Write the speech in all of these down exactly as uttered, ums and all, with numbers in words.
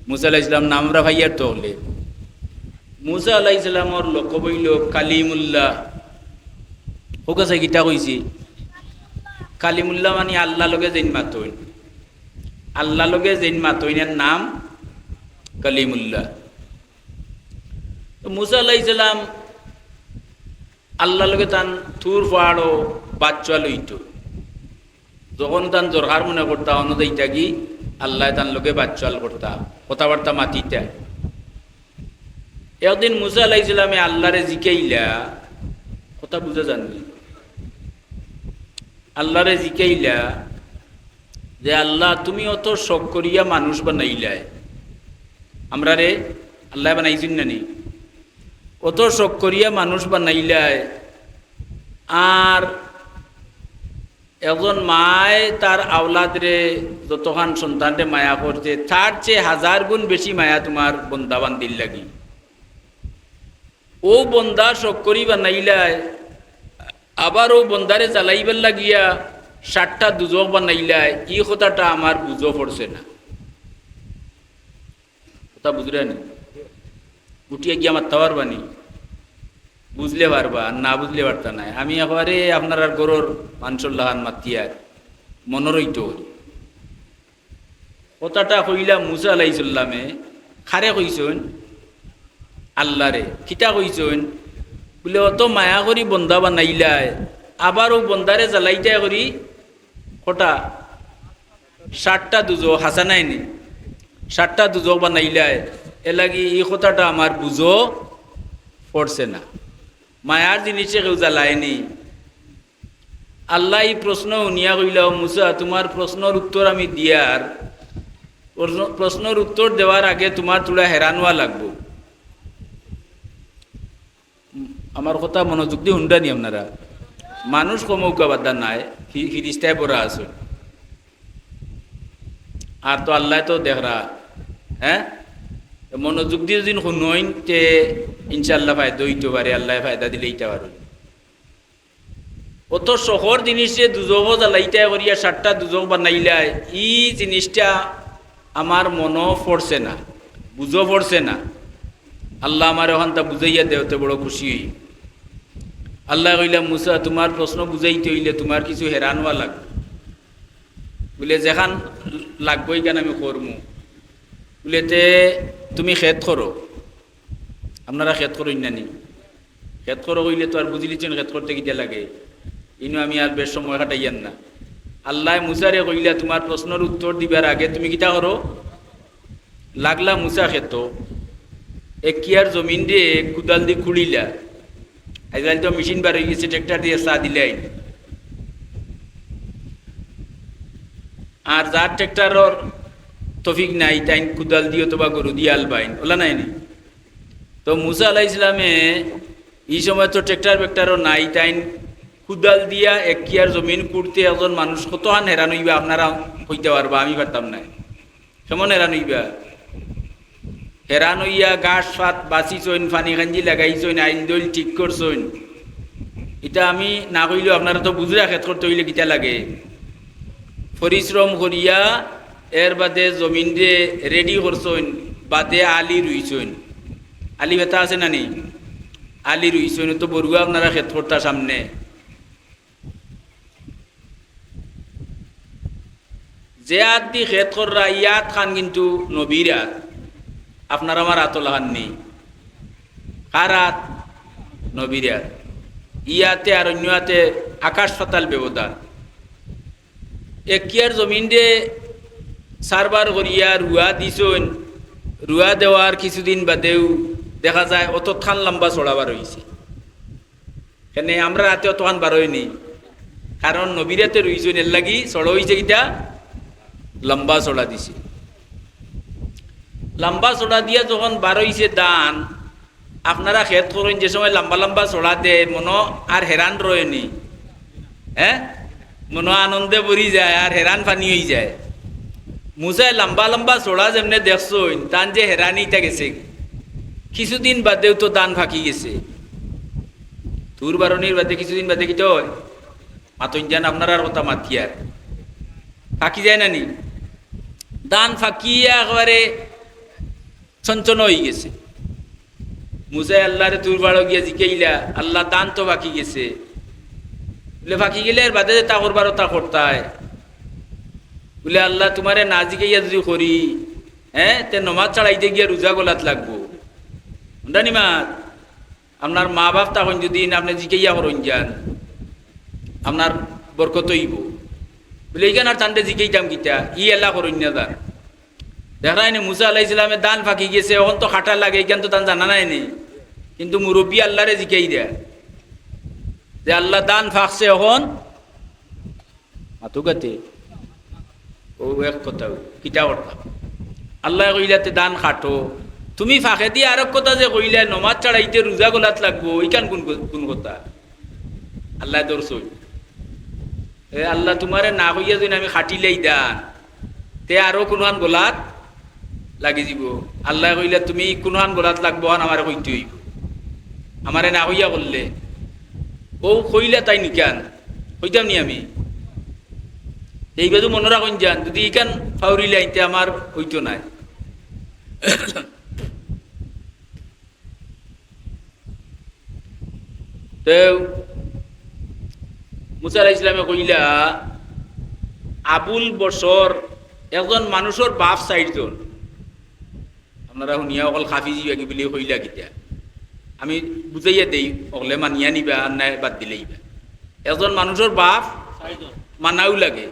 মুসা আলাইহিস সালাম নাম আমরা পাইয়ার তো অকলে। মুসা আলাইহিস সালামর লকব অইলো কালিমুল্লাহ। হক আছে কিতা কইছি? কালিমুল্লাহ মানি আল্লাহ লগে যেইন মাতইন। আল্লাহ লগে যেইন মাতইন এর নাম কালিমুল্লাহ। তো মুসা আলাইহিস সালাম আল্লাহর লগে তান তুর পাহাড়ো বাচ্চা লইতো। যখন তান দরকার মনে করতা, অনো যাইতা কি আল্লাহ তান লগে বাচ্চাল করতা, কথাবার্তা মাতিতা। একদিন মুসা আলাইহিস সালামে আল্লাহরে জিকাইলা, কথা বুঝা যাননি? আল্লাহরে জিকাইলা যে, "আল্লাহ, তুমি অত শখ করিয়া মানুষ বানাইলায়, আমরারে আল্লাহ বানাইছইন না নি? অত শখ করিয়া মানুষ বানাইলায়, আর একজন মায় তার আওলাদরে যতখান সন্তানরে মায়া করছে, তার চেয়ে হাজার গুণ বেশি মায়া তোমার বন্দা বান্দির লাগি। অউ বন্দা শখ করি বানাইলায়, আবার অউ বন্দারে জ্বালাইবার লাগিয়া সাতটা দুজখ বানাইলায়, ই কথাটা আমার বুঝো পড়ছে না।" কথা বুঝরা নি? উঠিয়া গিয়া মাততা পারবা নি? বুঝলে পারবা, আর না বুঝলে পারতা নায়। আমি একবারে আপনারার ঘরর মানষর লাখান মাতিয়ার, মনর অইতো করি। কথাটা কইলা মুসা আলাইহিস সালামে, কারে কইছইন? আল্লাহরে। কিতা কইছইন? বুলে, "অত মায়া করি বন্দা বানাইলায়, আবার অউ বন্দারে জ্বালাইতায় করি কটা? সাতটা দুজখ, হাছা নায় নি? সাতটা দুজখ বানাইলায়, এরলাগি ই কথাটা আমার বুঝো পড়ছে না।" মায়ার জিনিসে কেউ জ্বালায় নি। আল্লায় ই প্রশ্ন হুনিয়া কইলা, "ও মুসা, তুমার প্রশ্নর উত্তর আমি দিয়ার, প্রশ্ন, প্রশ্নর উত্তর দেওয়ার আগে তুমার থুড়া হেরান অওয়া লাগবো।" আমার কথা মনোযোগ দি হুনরা নি আপনারা? মানুষ কম অউক্কা বাদা নায়, ফি-, ফিরিস্তায় ভরা আছে। আর তো আল্লায় তো দেখরা, হ্যাঁ? মনোযোগ দি যুদি হুনইন, তে ইনশাআল্লাহ ফায়দা অইতো পারে, আল্লায় ফায়দা দিলে ইতা পারে। অত শখর জিনিসরে দুজখো জ্বালাইতায় করিয়া সাতটা দুজখ বানাইলায়, ই জিনিসটা আমার মনো পড়ছে না, বুঝো পড়ছে না। আল্লাহ আমারে অখানতা বুঝাইয়া দেওতে বড় খুশি অই। আল্লায় কইলা, "মুসা, তুমার প্রশ্ন বুঝাইতে অইলে তুমার কিছু হেরান অওয়া লাগবো।" বুলে, "যেখান লাগবো ইখান আমি করমু।" বুলে, "তে তুমি খেত করো, আপনারা খেত করইন না নি?" খেত করো কইলে তো আর বুঝিলিছইন খেত করতে কিতা লাগে, ইনো আমি আর বেশ সময় কাটাইয়ার না। আল্লায় মুসারে কইলা, "তুমার প্রশ্নর উত্তর দিবার আগে তুমি কিতা করো?" লাগলা মুসা খেতো, এক কিয়ার জমিনরে কুদাল দি খুঁড়িলা। আইজকাইল তো মেশিন বার অইগেছে, ট্রেক্টর দিয়া চা দিলাই। আর যার ট্রেক্টরর তৌফিক নাই, তাইন কুদাল দি অথবা গরু দি আল বাইন, অলা নায় নি? তো মুসা আলাইহিস সালামে ই সময় তো ট্রেক্টর বেক্টরও নাই, তাইন কুদাল দিয়া এক কিয়ার জমিন কুড়তে একজন মানুষ কতখান হেরান অইবা, আপনারা কইতা পারবা, আমি পারতাম নায়। কেমন হেরান অইবা? হেরান অইয়া ঘাস ফাত বাছিছইন, পানি কাঞ্জি লাগাইছইন, আইল দইল ঠিক করছইন। ইতা আমি না কইলেও আপনারা তো বুঝরা খেত করতে অইলে কিতা লাগে। পরিশ্রম করিয়া এর বাদে জমিনরে রেডি করছইন, বাদে আলি রুইছইন। আলি বেটা আছে না নি? আলি রুইছইন, তো বরুয়া আপনারা খেত করতা সামনে। যে আত দি খেত কররা, ই আত খান কিন্তু নবীর আত। আপনার আমার আত অলাখান নি। কার আত? নবীর আত। ই আতে আর অইন্য আতে আকাশ পাতাল ব্যবধান। এক কিয়ার জমিনরে সারবার করিয়া রুয়া দিছইন, রুয়া দেওয়ার কিছুদিন বাদেউ দেখা যায় অতখান লম্বা চড়া বার অইছে। কেনে আমরার আতে অতখান বার অয়নি, কারণ নবীর আতে রুইছইন, এরলাগি চড়া অইছে কিতা? লম্বা চড়া দিছে। লম্বা চড়া দিয়া যখন বার অইছে ধান, আপনারা খেত করইন, যে সময় লম্বা লম্বা চড়া দেয়, মনো আর হেরান রয়নি, হ্যাঁ, মনো আনন্দে ভরি যায় আর হেরান পানি অইযায়। মুসায় লম্বা লম্বা চড়া যেমনে দেখছইন, তান যে হেরানিটা গেছে। কিছুদিন বাদেউ তো ধান ফাকি গেছে। তুর বারনির বাদে কিছুদিন বাদে কিতা অয়? মাতইন যেন আপনারার কথা মাতিয়ার। ফাকি যায় না নি? ধান ফাকিয়া একেবারে ছনছন অইগেছে। মুসায় আল্লারে তুর পাড়ো গিয়া জিকাইলা, "আল্লা, ধান তো ফাকি গেছে।" বুলে, "ফাকি গেলে এর বাদে যেতা করবার অতা করতায়।" বুলে, "আল্লা, তুমারে না জিকাইয়া যুদি করি, হে, তে নমাজ ছাড়াইতে গিয়া রুজা গলাত লাগবো।" হুনরা নি মাত? আপনার মা-বাফ থাকইন যুদি, আপনে জিকাইয়া করইন যান, আপনার বরকত অইবো। বুলে, "ইখান আর তানরে জিকাইতাম কিতা? ই এলা করইন না যান।" দেখরায়নি মুসা আলাইহিস সালামে ধান ফাকি গেছে, অখন তো কাটা লাগে, ইখান তো তান জানা নায়নি। কিন্তু মুরব্বি আল্লারে জিকাই দেয় যে, "আল্লা, ধান ফাকছে, অখন মাতউক্কা তে।" অউ এক কথা, কিতা করতাম? আল্লায় কইলা, "তে ধান কাটো।" তুমি ফাঁকেদি আরক কথা যে কইলা, "নমাজ ছাড়াইতে রুজা গলাত লাগবো", ইখান কুন ক-, কুন কথা? আল্লায় ধরছইন। এ আল্লা, তুমারে না কইয়া যুদি আমি কাটিলাই ধান, তে আরো কুনুখান গলাত লাগি যিবো। আল্লায় কইলা, "তুমি কুনুখান গলাত লাগবো, অখান আমারে কইতে অইবো। আমারে না কইয়া করলে।" অউ কইলা তাইন ইখান, কইতাম নি আমি? এই বাজু মনো রাখইন যান, যুদি ইখান ফাউরিলাইন তে আমার অইতো নায়। তে মুসা আলাইহিস সালামে কইলা, আবুল বশর, একজন মানুষর বাফ চাইরজন। আপনারা হুনিয়া অকল কাফি যিবা কি বুলি কইলা কিতা? আমি বুঝাইয়া দেই, অকলে মানিয়া নিবা আর নায় বাদ দিলাইবা। একজন মানুষর বাফ মানাউ লাগে।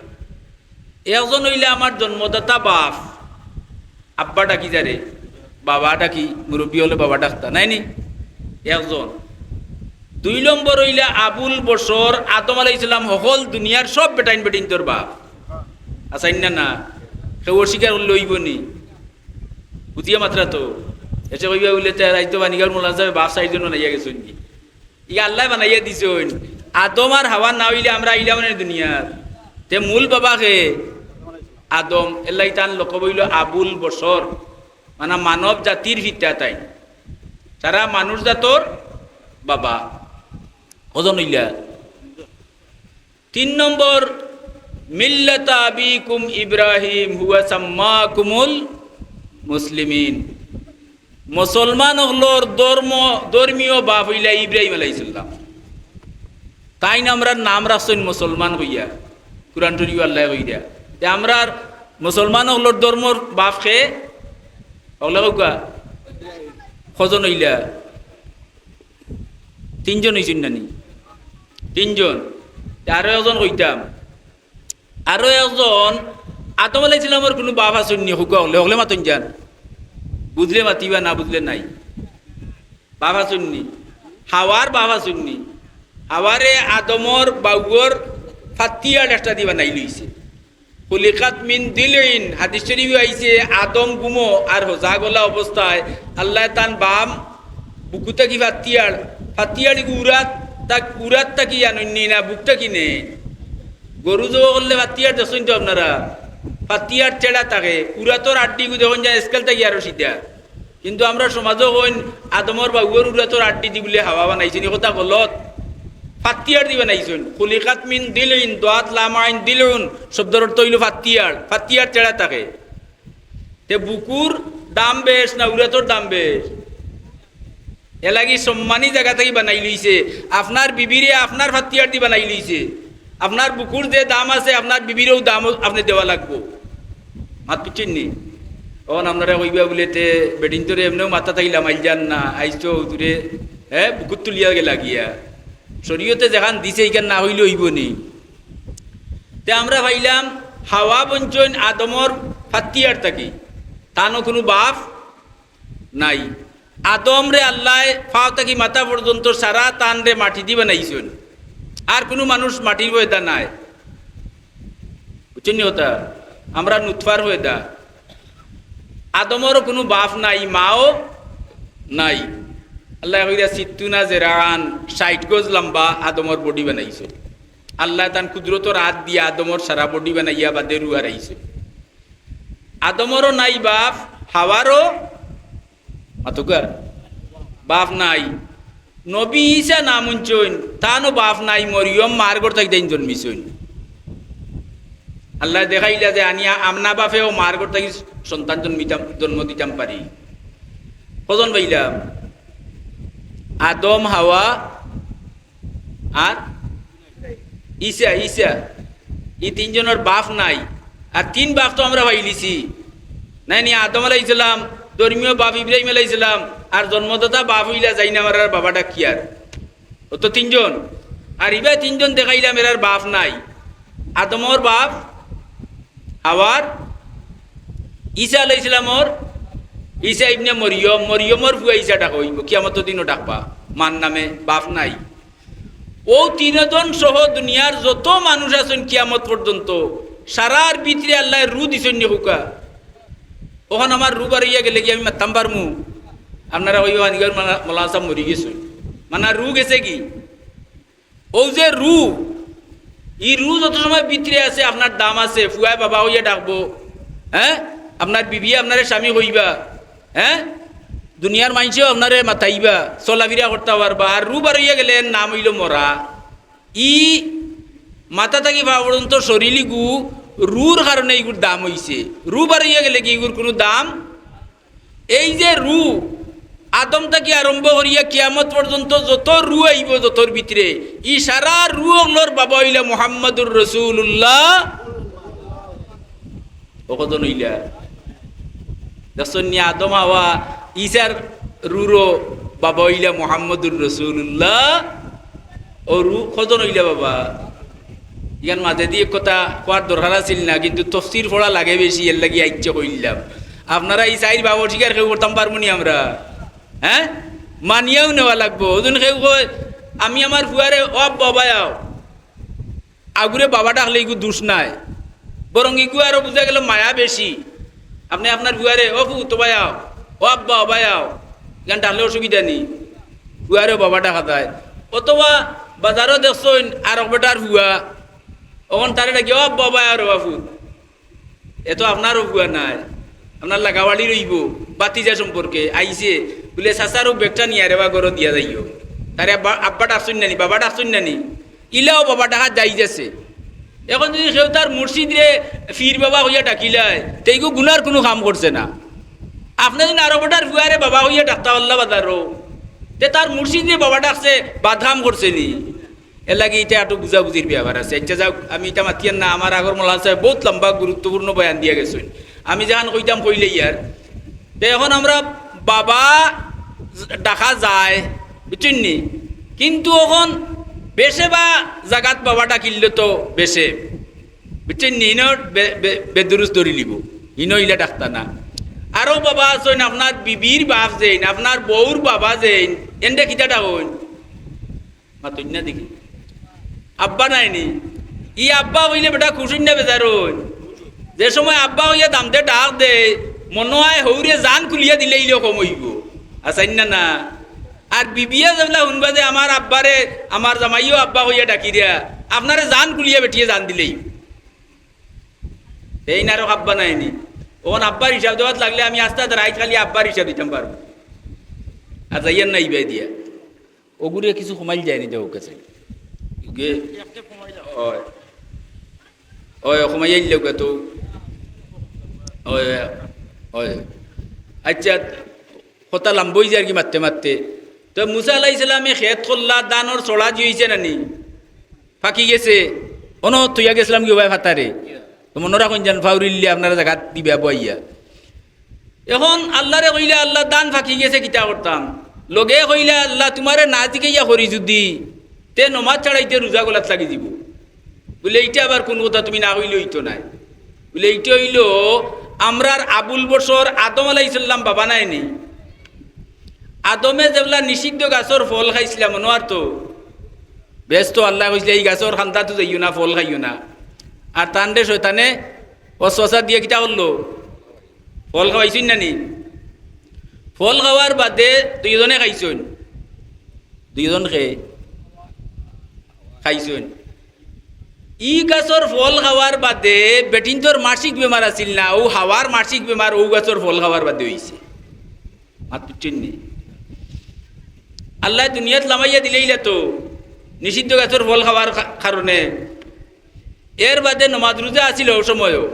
একজন অইলা আমার জন্মদাতা বাফ, আব্বা ডাকি যারে, বাবা ডাকি, মুরব্বি অকলে বাবা ডাকতা, নায়নি? একজন। দুই নম্বর অইলা আবুল বশর, আদম আলাইহিস সালাম হকল দুনিয়ার সব বেটাইন বেটিন্তর বাফ। আছইন না, না? কেউ অস্বীকার করলে অইবো নি? বুঝিয়া মাতরা তো। এসে কইবা বুলে, "তে রাইতো বাণীগাঁওর মোল্লা সাবে বাফ চাইরজন বানাইয়া গেছইন নি?" ইগু আল্লায় বানাইয়া দিছইন। আদম আর হাওয়া না অইলে আমরা আইলাম নে দুনিয়াত। তে মূল বাবা কে? আদম। এরলাগি তান লকব অইলো আবুল বশর, মানে মানব জাতির পিতা তাইন। সারা মানুষ জাতর বাবা। কয়জন অইলা? তিন নম্বর, মিল্লাতা আবিকুম ইব্রাহিম হুয়া সাম্মাকুমুল মুসলিমিন। মুসলমান অকলর ধর্ম, ধর্মীয় বাফ অইলা ইব্রাহিম আলাইহিস সালাম। তাইন আমরার নাম রাখছইন মুসলমান কইয়া, কুরআন শরীফো আল্লায় কইরা। তে আমরার মুসলমান অকলর ধর্মর বাফ কে? অকলে কউক্কা। কয়জন অইলা? তিনজন অইছইন না নি? তিনজন। তে আরো একজন কইতাম। আরো একজন, আদম আলাইহিস সালামর কুনু বাফ আছইন নি? কউক্কা অকলে, অকলে মাতইন যান। বুঝলে মাতিবা, না বুঝলে নাই। বাফ আছইন নি? হাওয়ার বাফ আছইন নি? হাওয়ারে আদমর বাউর ফাত্তিয়ার একটা দি বানাইল অইছে। খুলিকাত মিন দিলইন, হাদিস শরীফো আইছে, আদম ঘুমো আর হজাগ অলা অবস্থায় আল্লায় তান বাম বুকু থাকি ফাত্তিয়ার, ফাত্তিয়ার ইগু উরাত থাক-, উরাত থাকি আনইন নি না বুক থাকি নে। গরু জবো করলে ফাত্তিয়ার দেখছইন তো আপনারা, ফাত্তিয়ার তেড়া থাকে, উরাতর আড্ডি ইগু দেখইন যান স্কেল থাকি আরো সিধা। কিন্তু আমরার সমাজো কইন আদমর বাউর উরাতর আড্ডি দি বুলে হাওয়া বানাইছইন, ই কথা গলত। ফাত্তিয়ার দি বানাইছইন। খুলিকাত মিন দিলইন, দোয়াত লাম আইন দিলউন শব্দর অর্থ অইলো ফাত্তিয়ার, ফাত্তিয়ার তেড়া থাকে। তে বুকুর দাম বেশ না উরাতর দাম বেশ? এরলাগি সম্মানী জাগা থাকি বানাইল অইছে। আপনার বিবিরে আপনার ফাত্তিয়ার দি বানাইল অইছে। আপনার বুকুর যে দাম আছে, আপনার বিবিরেও দাম আপনে দেওয়া লাগবো। মাত বুঝছইন নি? অখন আপনারা কইবা বুলে, "তে বেটিন্তরে এমনেও মাথা থাকি লামাইল যার না, আইজ তো হুজুরে, হে, বুকুত তুলিয়া গেলা গিয়া।" শরীয়তে যেখান দিছে, ইখান না অইলে অইবো নি? তে আমরা পাইলাম, হাওয়া বনছইন আদমর ফাত্তিয়ার থাকি, তানও কুনু বাফ নাই। আদমরে আল্লায় পাও থাকি মাথা পর্যন্ত সারা তানরে মাটি দি বানাইছইন। আর কুনু মানুষ মাটির পয়দা নায়। বুঝছইন নি কথা? আমরা নুতফার পয়দা। আদমরও কুনু বাফ নাই, মাও নাই। আল্লায় কইরা সিত্তুনা জেরান, ষাইট গজ লম্বা আদমর body বানাইছইন। আল্লায় তান কুদরতর আত দিয়া আদমর সারা body বানাইয়া বাদে রুহ হারাইছইন। আদমরও নাই বাফ, হাওয়ারও, মাতউক্কা, বাফ নাই। নবী ঈসা নাম হুনছইন, তানও বাফ নাই, মরিয়ম মার ঘর থাকি তাইন জন্মিছইন। আল্লায় দেখাইলা যে আমি আ-, আমনা বাফেও মার ঘর থাকি সন্তান জন্মিতাম, জন্ম দিতাম পারি। কয়জন পাইলাম? আদম, হাওয়া আর ইছা, ইছা। ই তিনজনর বাপ নাই। আর তিন বাপ তো আমরা পাইলিছি। নায় নি, আদম আলাইহিস সালাম, ধর্মীয় বাপ ইব্রাহিম আলাইহিস সালাম, আর জন্মদাতা বাপ অইলা যাইন আমরার বাবা ডাকিয়ার। অউ তো তিনজন। আর ইবা তিনজন দেখাইলাম এরার বাপ নাই। আদমর বাপ, হাওয়ার, ইছা আলাইহিস সালামর, ইছা ইবনে মরিয়ম, মরিয়মর পুয়া ইছা ডাকা অইবো, কিয়ামতর দিনও ডাকবা, মার নামে, বাপ নাই। অউ তিনজন সহ দুনিয়ার যত মানুষ আছইন কিয়ামত পর্যন্ত, সারার ভিতরে আল্লায় রু দিছইন নি কউক্কা। অখন আমার রু বারইয়া গেলেগি আমি মাততাম পারমু? আপনারা কইবা, "অনিগার মালা-, মৌলানা সাব মরি গেছইন।" মানে রু গেছেগি? অউ যে রু, ই রু যত সময় ভিতরে আছে, আপনার দাম আছে, পুয়ায় বাবা অইয়া ডাকবো, হে? আপনার বিবিয়ে আপনারে স্বামী কইবা, হে? দুনিয়ার মাইনষেও আপনারে মাতাইবা, চলাফিরা করতা পারবা। আর রু বারইয়া গেলে এর নাম অইলো মরা। ই মাথা থাকি পা পর্যন্ত শরীল ইগু রুর কারণে ইগুর দাম অইছে। রু বারইয়া গেলেগি ইগুর কুনু দাম। এই যে রু, আদম থাকি আরম্ভ করিয়া কিয়ামত পর্যন্ত যত রু আইবো যতর ভিতরে, ই সারা রু অকলর বাবা অইলা মুহাম্মাদুর রাসূলুল্লাহ। অউ কয়জন অইলা? দেখছইন নি, আদম, হাওয়া, ইছার রুরও বাবা অইলা মুহাম্মাদুর রাসূলুল্লাহ। অউ রু কয়জন অইলা বাবা? ইখান মাঝেদি এক কথা কওয়ার দরকার আছিল না, কিন্তু তফসির পড়া লাগে বেশি, এরলাগি আইচ্ছা কইলাম। আপনারা ই চাইর বাপ অস্বীকার কেউ করতাম পারমু নি আমরা? হে? মানিয়াও নেওয়া লাগবো। অউ দিন কেউ কয়, "আমি আমার পুয়ারে ও আব্বা, ও বায় আও।" আগুরে বাবা ডাকলে ইগু দুষ নায়, বরং ইগু আরো বুঝা গেল মায়া বেশি। আপনে আপনার পুয়ারে, "ও পুত, ও বায় আও, ও আব্বা, ও বায় আও", ইখান ডাকলে অসুবিধা নি, পুয়ারেও বাবা ডাকা যায়। অথবা বাজারো দেখছইন আরক বেটার পুয়া, অখন তারে ডাকি, "ও আব্বা, ও বায় আও রে বা পুত।" এ তো আপনারও পুয়া নায়, আপনার লাগাওয়ালির অইবো, ভাতিজা সম্পর্কে আইছে, বুলে, "চাচার অউ ব্যাগটা নিয়া রে বা ঘরো দিয়া যাইও।" তারে আব্বা, আব্বা ডাকছইন না নি, বাবা ডাকছইন না নি, ইলাও বাবা ডাকা জাইজ আছে। অখন যুদি কেউ তার মুর্শিদরে পীর বাবা কইয়া ডাকিলায়, তে ইগু গুনার কুনু কাম করছে না। আপনে যুদি আরক বেটার পুয়ারে বাবা কইয়া ডাকতা পারলা বাজারো, তে তার মুর্শিদরে বাবা ডাকছে, বাদ কাম করছে নি? এরলাগি ইটা একটু বুঝাবুঝির ব্যাপার আছে। আইচ্ছা যাউক, আমি ইটা মাতিয়ার না, আমার আগর মৌলানা সাবে বউত লম্বা গুরুত্বপূর্ণ বয়ান দিয়া গেছইন। আমি যেখান কইতাম কইলাইয়ার। তে অখন আমরা বাবা ডাকা যায়, বুঝছইন নি? কিন্তু অখন বেশে বা জাগাত বাবা ডাকিলে তো বেশে, বুঝছইন নি? ইনো বে-, বে-, বেদুরুস ধরিলিবো, ইনো ইলা ডাকতা না। আরো বাবা আছইন, আপনার বিবির বাপ যেইন, আপনার বউর বাবা যেইন, এনরে কিতা ডাকইন? মাতইন না দেখি। আব্বা নায় নি? ই আব্বা কইলে বেটা খুশ অইন না বেজার অইন? যে সময় আব্বা কইয়া দামদে ডাক দেয়, মনো অয় হউরে জান খুলিয়া দিলাইলেও কম অইবো। আছইন না না? আর বিবিয়ে যেবলা হুনবা যে আমার আব্বারে, আমার জামাইও আব্বা কইয়া ডাকি দিয়া, আপনারে জান খুলিয়া বেটিয়ে জান দিলাইবো। এইন আরক আব্বা নায় নি? অখন আব্বার হিসাব দেওয়াত লাগলে আমি আস্তা রাইত খালি আব্বার হিসাব দিতাম পারমু। আর যাইয়ার না ইবায় দিয়া। অগুরে কিছু কমাইল যায় নি দেও কাছে। গে-, অয়। অয়, কমাইয়া দিলে ওকে তো। অয়, অয়। আইচ্ছা, কথা লম্বা অই যার গি মাততে মাততে। তো মুসা আলাইহিস সালামে খেত করলা, ধানর ছড়া জি অইছে না নি? ফাকি গেছে। অনো থইয়া গেছলাম গি ওবায় ফাতারে। তো মনো রাখইন যেন ফাউরিল্লে আপনারা জাগাত দিবা বইয়া। অখন আল্লারে কইলা, "আল্লা, ধান ফাকি গেছে, কিতা করতাম?" লগে কইলা, "আল্লা, তুমারে না জিকাইয়া করি যুদি, তে নমাজ ছাড়াইতে রুজা গলাত লাগি যিবো।" বুলে, "ইটা আবার কুন কথা, তুমি না কইলে অইতো নায়।" বুলে, "ইটা অইলো আমরার আবুল বশর আদম আলাইহিস সালাম বাবা নায় নি? আদমে যেবলা নিষিদ্ধ গাছর ফল খাইছলা, মনো আর তো? বেহেস্তো আল্লায় কইছলা, 'ই গাছর কান্দাত যাইও না, ফল খাইও না।' আর তানরে শয়তানে ওয়াসওয়াসা দিয়া কিতা করলো? ফল খাওয়াইছইন না নি? ফল খাওয়ার বাদে দুইজনে খাইছইন। দুইজন খে খাইছইন। ই গাছর ফল খাওয়ার বাদে বেটিন্তর মাসিক বেমার আছিল না, অউ হাওয়ার মাসিক বেমার অউ গাছর ফল খাওয়ার বাদে অইছে। মাত বুঝছইন নি? আল্লায় দুনিয়াত লামাইয়া দিলাইলা তো নিষিদ্ধ গাছর ফল খাওয়ার কা-, কারণে। এর বাদে নমাজ রুজা আছিল অউ সময়ও।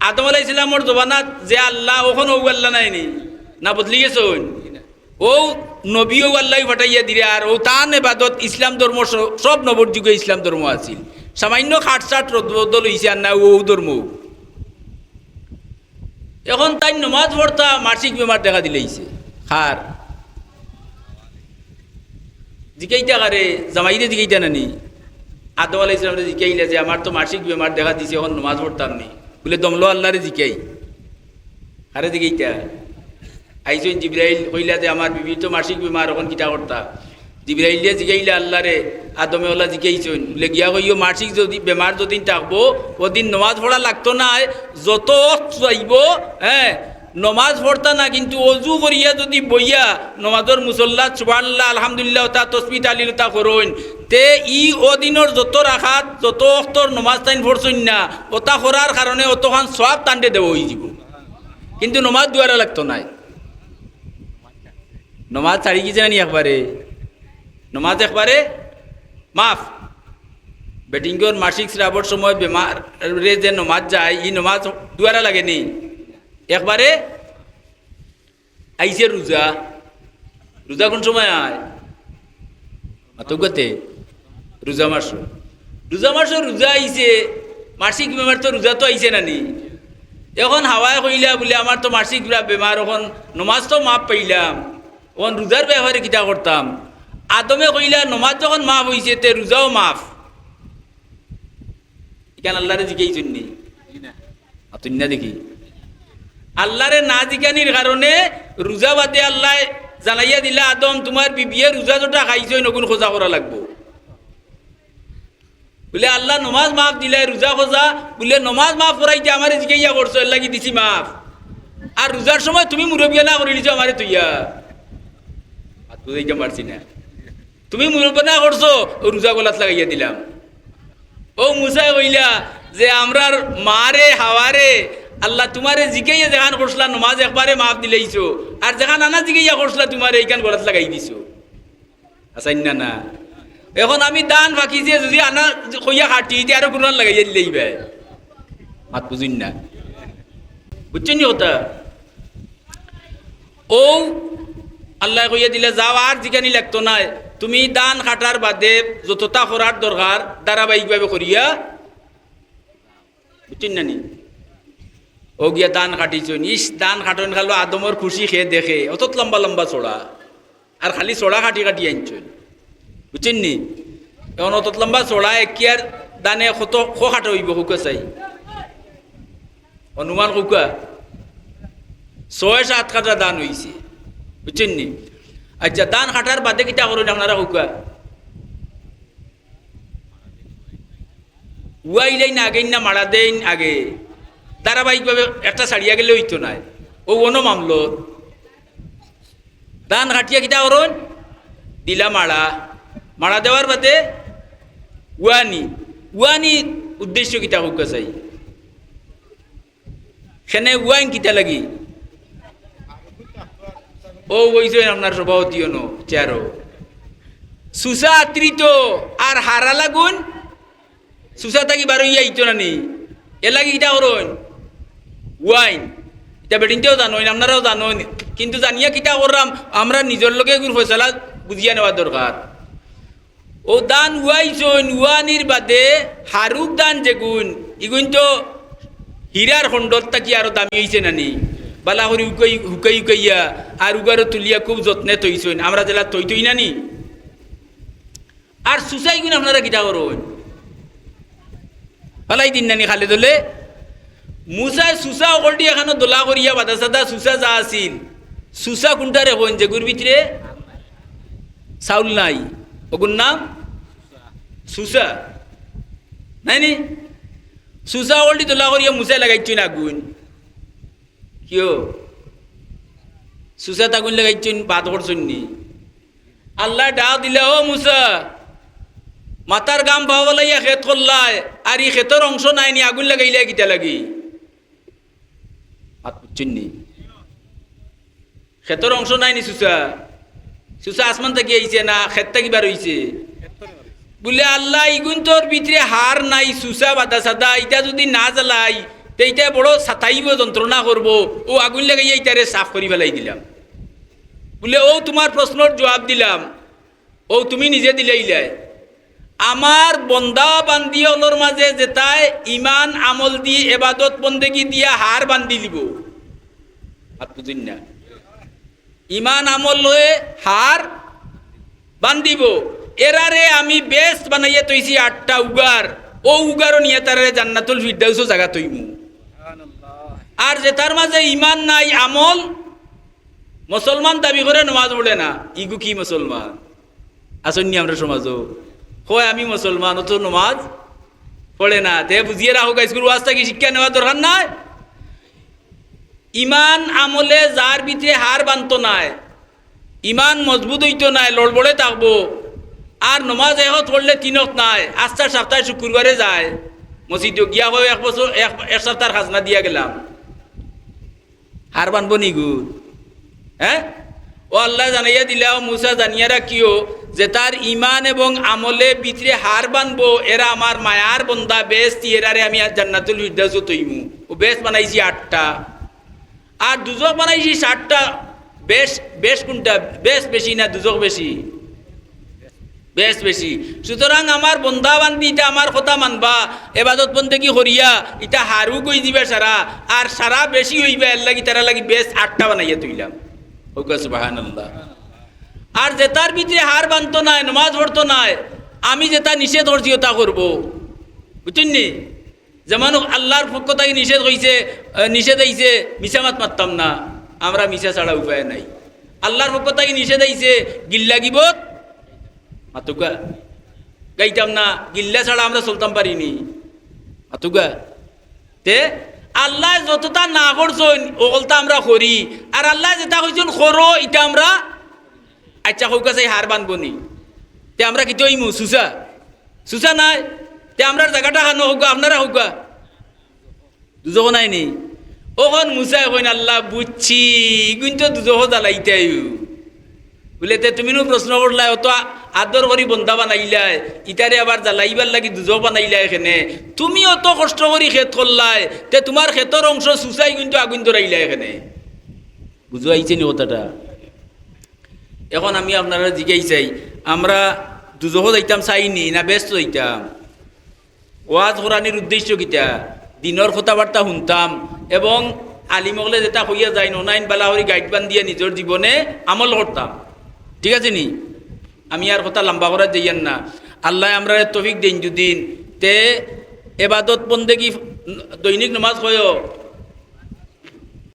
আদম আলাইহিস সালামর জমানাত যে আল্লা, অখন অউ আল্লা নায় নি? না বদলি গেছইন? ও নবী ও আল্লাহ পাঠাইয়া দিলে, আর ও তান এবাদত ইসলাম ধর্ম স-, সব নবর যুগে ইসলাম ধর্ম আছিল। সামান্য খাটছাট রদবদল অইছে, আর না ও ধর্ম। এখন তাইন নমাজ পড়তা, মাসিক বেমার দেখা দিলাইছে। কার? জিকাইতা কারে? জামাইরে জিকাইতা নানি? আদম আলাইহিস সালামরে জিকাইলা যে, "আমার তো মাসিক বেমার দেখা দিছে, এখন নমাজ পড়তাম নি।" বুলে, "দমলো আল্লাহরে জিকাই।" কারে জিকাইতা? আইছইন জিব্রাইল, কইলা যে, "আমার বিবির তো মাসিক বেমার, এখন কিতা করতা?" জিব্রাইলে জিকাইলা আল্লাহরে, আদমে ওলা জিকাইছইন। বুলে, "গিয়া কইও, মাসিক যদি, বেমার যদিন থাকবো, ওদিন নমাজ পড়া লাগতো নায়, যত অক্ত চাইবো, হ্যাঁ, নমাজ পড়তা না, কিন্তু অজু করিয়া যদি বইয়া নমাজর মুসল্লাত সুবহানাল্লাহ, আলহামদুলিল্লাহ, ওতা তসবিহ তাহলিল ওতা করইন, তে ই ওদিনর যত রাকাত, যত অক্তর নমাজ তাইন পড়ছইন না, ওতা করার কারণে অতখান সওয়াব তানরে দেওয়া অইযিবো, কিন্তু নমাজ দুয়ারা লাগতো নায়।" নমাজ ছাড়ি গেছে নানি একবারে? নমাজ একবারে মাফ। বেটিনগর মাসিক স্রাবর সময় বেমারে যে নমাজ যায়, ই নমাজ দুয়ারা লাগেনি একবারে। আইছে রোজা, রোজা কোন সময় আয়? মাতউক্কাতে রোজা মাসো, রোজা মাসো রোজা আইছে, মাসিক বেমার তো রোজা তো আইছে নানি। এখন হাওয়ায় কইলা বুলে, "আমার তো মাসিক বে-, বেমার, এখন নমাজ তো মাফ পাইলাম, এখন রোজার ব্যাপারে কিতা করতাম?" আদমে কইলা, "নমাজ যখন মাফ অইছে, তে রোজাও মাফ।" ইখান আল্লাহরে জিকাইছইন নি? মাতইন না দেখি। আল্লাহরে না জিকানির কারণে রোজা বাদে আল্লায় জানাইয়া দিলা, "আদম, তুমার বিবিয়ে রোজা যেটা খাইছইন, অগুন খোজা করা লাগবো।" বুলে, "আল্লাহ নমাজ মাফ দিলায়, রোজা খোজা।" বুলে, "নমাজ মাফ করাইতে আমারে জিকাইয়া করছো, এর লাগি দিছি মাফ। আর রোজার সময় তুমি মুরব্বিয়ানা করিলিছো আমারে থইয়া।" মাত বুঝাইতাম পারছি না। তুমি মুরব্বিয়ানা করছো, অউ রোজা গলাত লাগাইয়া দিলাম। অউ মুসায় কইলা যে, "আমরার মারে, হাওয়ারে, আল্লাহ তুমারে জিকাইয়া যেখান করছলা নমাজ একবারে মাফ দিলাইছো, আর যেখান আনা জিকাইয়া করছলা তুমারে ইখান গলাত লাগাই দিছো।" আছইন না না? এখন আমি ধান ফাকিছে যদি আনা কইয়া কাটি, ইতে আরো কুরআন লাগাইয়া দিলাইবায়। মাত বুঝইন না। বুঝছইন নি কথা? অউ আল্লায় কইয়া দিলা, "যাও, আর জিকানি লাগতো নায়, তুমি ধান কাটার বাদে যততা করার দরকার ধারাবাহিকভাবে করিয়া।" বুঝছইন না নি? অউ গিয়া ধান কাটিছইন, ইস, ধান কাটইন খালো আদমর খুশি কে দেখে, অতত লম্বা লম্বা ছড়া, আর খালি ছড়া কাটি কাটি আনছইন। বুঝছইন নি? এখন অতত লম্বা ছড়া একিয়ার ধানে কত, ক কাটা অইবো কউক্কা চাই? অনুমান কউক্কা, ছয় সাত কাটা ধান অইছে, বুঝছইন নি? আচ্ছা, ধান কাটার বাদে কিতা করইন আপনারা কউক্কা? ওয়াইলাইন আগে না মাড়া দেইন আগে? ধারাবাহিকভাবে একটা ছাড়িয়া গেলে অইতো নায়। অউ অনো মামলো। ধান কাটিয়া কিতা করইন? দিলা মাড়া। মাড়া দেওয়ার বাদে ওয়ানি। ওয়ানি উদ্দেশ্য কিতা কউক্কা চাই? কেনে ওয়াইন কিতা লাগি? অউ অইছে আপনার সভাপতি অনো, চেয়ারো। সুসা আত্রিত আর হারা লাগুন, সুসা থাকি বারইয়া আইতো না নি? এর লাগি কিতা করইন? ওয়াইন। ইটা বেটিনতেও জানইন, আপনারাও জানইন, কিন্তু জানিয়া কিতা কররাম, আমরা নিজর লগে এগুর ফয়সালা বুঝিয়া নেওয়া দরকার। অউ ধান ওয়াইছইন, ওয়ানির বাদে হারুক ধান যেগুন, ইগুন তো হীরার খণ্ডর থাকি আরো দামি অইছে না নি? বালা করি হুকাই-, হুকাই হুকাইয়া আর উগারো তুলিয়া খুব যত্নে থইছইন, আমরা যেলা থই থই না নি? আর সুসা ইগুন আপনারা কিতা করইন? ফালাই দিন না নি খালে দলে? মুসায় সুসা অকলটি এখানো দলা করিয়া বাদা সাদা সুসা যা আছিল, সুসা কুনটারে কইন যেগুর ভিতরে চাউল নাই, অগুর নাম সুসা, নায় নি? সুসা অকলটি দলা করিয়া মুসায় লাগাইছইন আগুন। কিয়ো? সুসাত আগুন লাগাইছইন, বাদ করছইন নি? আল্লায় ডাক দিলা, "ও মুসা, মাথার ঘাম পাও ফালাইয়া খেত করলায়, আর ই খেতর অংশ নায় নি, আগুন লাগাইলায় কিতা লাগি?" মাত বুঝছইন নি? খেতর অংশ নায় নি সুসা? সুসা আসমান থাকি আইছে না খেত থাকি বার অইছে? বুলে, "আল্লাহ, ইগুন তোর ভিতরে হার নাই, সুসা বাদা সাদা, ইটা যদি না জ্বালাই, তে ইটায় বড় সাতাইবো, যন্ত্রণা করবো, অউ আগুন লাগাইয়া ইটারে সাফ করি ফালাই দিলাম।" বুলে, "অউ তুমার প্রশ্নর জুয়াব দিলাম, অউ তুমি নিজে দিলাইলায়।" আমার বন্দা বান্দি অকলর মাজে যেতায় ইমান আমল দি এবাদত বন্দেগি দিয়া হার বান্দিলিবো। মাত বুঝইন না? ইমান আমলে হার বান্দিবো। এরারে আমি বেহেস্ত বানাইয়া থইছি আটটা উগার, অউ উগারো নিয়া তারারে জান্নাতুল ফিরদাউসো জাগা থইমু। আর যেতার মাজে ইমান নাই, আমল, মুসলমান দাবি করে, নমাজ পড়ে না, ইগু কি মুসলমান? আছইন নি আমরার সমাজো? কয়, "আমি মুসলমান, অথচ নমাজ পড়ে না।" তে বুঝিয়া রাখো, গাইস, গুরু আজ থাকি শিক্ষা নেওয়ার দরকার নাই। ইমান আমলে যার ভিতরে হার বানতো নায়, ইমান মজবুত অইতো নায়, লড়বড়ে থাকবো, আর নমাজ এক অক্ত পড়লে তিন অক্ত নায়, আস্তা সপ্তাহে শুক্রবারে যায় মসজিদো গিয়া, কয়, "এক বছর, এক, এক সপ্তাহর খাজনা দিয়া গেলাম।" হার বানবো নি গু? হ্যাঁ? অউ আল্লায় জানাইয়া দিলা, অউ মুসা জানিয়া রাখিও, যেতার ইমান এবং আমলে ভিতরে হার বানবো, এরা আমার মায়ার বন্দা বেহেস্তি, এরারে আমি জান্নাতুল ফিরদাউসো থইমু। অউ বেহেস্ত বানাইছি আটটা, আর দুজখ বানাইছি সাতটা। বেহেস্ত, বেহেস্ত কুনটা? বেহেস্ত বেশি না দুজখ বেশি? বেহেস্ত বেশি। সুতরাং আমার বন্দা বান্দি ইতা আমার কথা মানবা, এবাদত বন্দেগি করিয়া ইতা হারু গই দিবা সারা, আর সারা বেশি অইবা, এরলাগি তারার লাগি বেহেস্ত আটটা বানাইয়া থইলাম। কউক্কা সুবহানাল্লাহ। আর যেতার ভিতরে হার বানতো নায়, নমাজ পড়তো নায়, আমি যেতা নিষেধ করছি অতা করবো, বুঝছইন নি? যেমন আল্লার পক্ষ থাকি নিষেধ অইছে, আহ, নিষেধ আইছে, মিছা মাত মাততাম না, আমরা মিছা ছাড়া উপায় নাই। আল্লার পক্ষ থাকি নিষেধ আইছে, গিল্লা গিবত মাতুক্কা, গাইতাম না, গিল্লা ছাড়া আমরা চলতাম পারি নি, মাতুক্কা। তে আল্লায় যততা না করছইন, অকলতা আমরা করি, আর আল্লায় যেতা কইছইন করো, ইতা আমরা, আচ্ছা, কউক্কা চাই হার বানবো নি, তে আমরা কিতা অইমু? সুসা, সুসা নায়। তে আমরার জাগাটা কানো কউক্কা, আপনারা কউক্কা। দুজখো নায় নি? অখন মুসায় কইন, "আল্লা, বুঝছি, ইগুইন তো দুজখো জ্বালাইতায়উ।" বুলে, "তে তুমি নু প্রশ্ন করলায়, অত আ-, আদর করি বন্দা বানাইলায়, ইতারে আবার জ্বালাইবার লাগি দুজখ বানাইলায় কেনে? তুমি অত কষ্ট করি খেত করলায়, তে তুমার খেতর অংশ সুসা ইগুইন তো আগুইন ধরাইলায় কেনে?" বুঝো আইছে নি কথাটা? অখন আমি আপনারারে জিগাই চাই, আমরা দুজখো যাইতাম চাই নি না বেহেস্তো যাইতাম? ওয়াজ করানির উদ্দেশ্য কিতা? দিনর কথাবার্তা হুনতাম এবং আলিম অকলে যেতা কইয়া যাইন, অনাইন বালা করি গাইট বান্দিয়া নিজর জীবনে আমল করতাম। ঠিক আছে নি? আমি আর কথা লম্বা করাত যাইয়ার না। আল্লায় আমরারে তৌফিক দেইন যুদি, তে এবাদত বন্দেগি, দৈনিক নমাজ কয়ও,